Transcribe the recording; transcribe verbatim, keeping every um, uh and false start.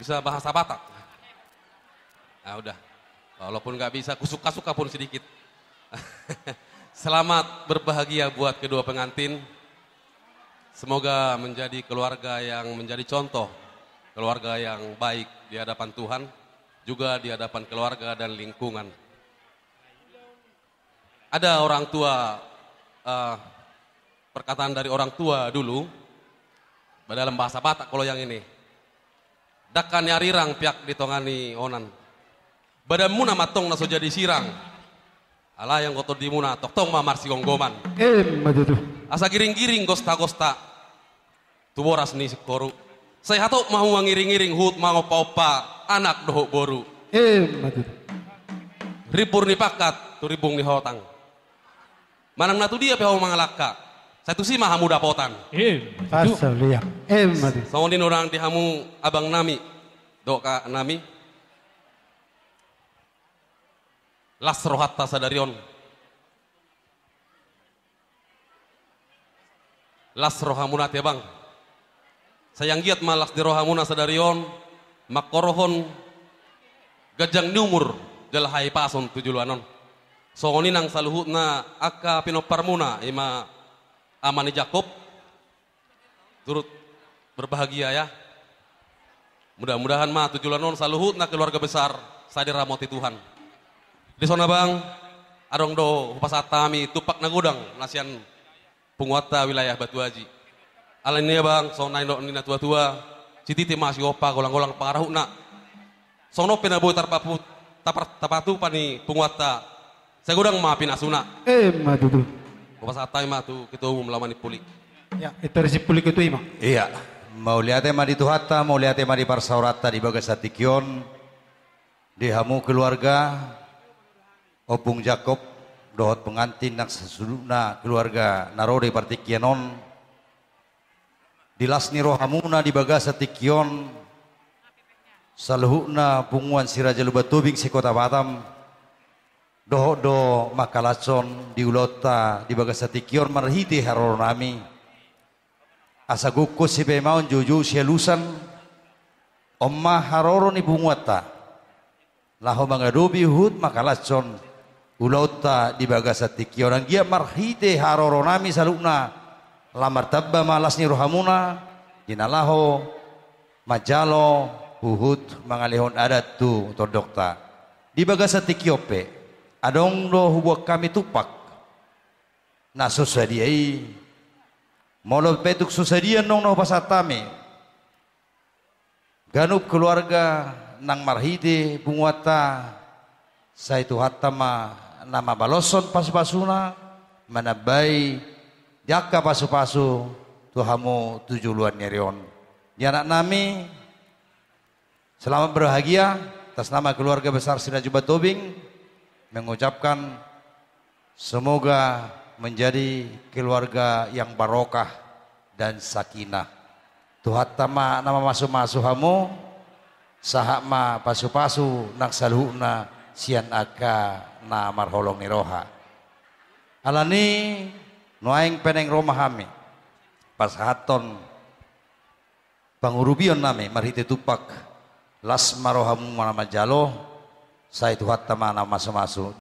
Bisa bahasa Batak? Ah, udah. Walaupun nggak bisa, kusuka-suka pun sedikit. Selamat berbahagia buat kedua pengantin. Semoga menjadi keluarga yang menjadi contoh, keluarga yang baik di hadapan Tuhan, juga di hadapan keluarga dan lingkungan. Ada orang tua, eh, perkataan dari orang tua dulu, dalam bahasa Batak kalau yang ini. Dangka ni arirang piak di tonga ni onan. Badanmuna ma antong na so jadi sirang. Alai anggo tondimuna tongtong ma marsigomgoman. Emma tutu. Asa giring-giring gosta-gosta tu boras ni singkoru. Sai hatop ma hamu mangiring-iring huhut mangompa-ompa anak dohot boru. Emma tutu. Rimbur ni pangkat tu rimbur ni hotang. Manang na tu dia pe hamu mangalangka, sai tusi ma hamu dapotan. Emma tutu. Pasal ia. Emma tutu. Songon i nang di hamu abangnami dohot kakaknami. Las rohanta sadari on. Las rohamuna ate abang. Sai anggiat ma las ni rohamuna sadari on, mangkorhon ganjang ni umur jala hahipason tu joloan on. Songon i nang saluhutna angka pinomparmuna, i ma ama ni Jakob. Turut berbahagia ya. Mudah-mudahan ma tu joloan on saluhutna keluarga besar sai diramoti Tuhan. Dison abang, adong do hupasahat hami tumpak na godang na sian punguanta wilayah Batu Aji. Alani i abang, songon na nidok ni na tua-tua, sititi ma sigompa, golang-golang pangarahutna. Songon on pe na boi tarpapu-, tapar-, tapatupa ni punguanta, sai godang ma pinasuna. Emma tutu. Hupasahat hami ma tu Ketua Umum Laman Impuli. Ya, Ketua Umum Impuli, Ketua i ma. Ia. Mauliate ma di Tuhanta, mauliate ma di parsaoranta di bagasan tingki on. Di hamu keluarga Ompung Jakob dohot pengantin nang sasudutna keluarga na ro di partingkian on. Di las ni rohamuna di bagasan tingki on, saluhutna punguan Si Raja Lumban Tobing se-Kota Batam, dohot do mangkalashon di ulaonta di bagasan tingki on marhite haroronami. Asa gokhon sipaimaon, joujou sialusan, on ma haroro ni punguanta laho mangadopi huhut mangkalashon ulaonta di bagasan tingki on. Anggiat marhite haroronami saluhutna lam martamba ma las ni rohamuna di na laho manjalo huhut mangalehon adat tu tondongta. Di bagasan tingki on pe adong do huboan hami tumpak na so sadia i. Molo pe tung so sadia annon na hupasahat hami, ganup keluarga nang marhite punguanta, sai Tuhanta ma na mambaloshon pasu-pasuna, manambai di angka pasu-pasu tu hamu tu joloan ni ari on. Di anaknami, selamat berbahagia, atas nama keluarga besar Si Raja Lumban Tobing, mengucapkan semoga menjadi keluarga yang barokah dan sakinah. Tuhanta ma na mamasu-masu hamu, sahat ma pasu-pasu nang saluhutna sian angka na marholong ni roha. Alani nuaeng pe naeng ro ma hami pasahathon pangurupionnami marhite tumpak. Las ma rohamu na manjalo, sai Tuhanta ma na mamasu-masu.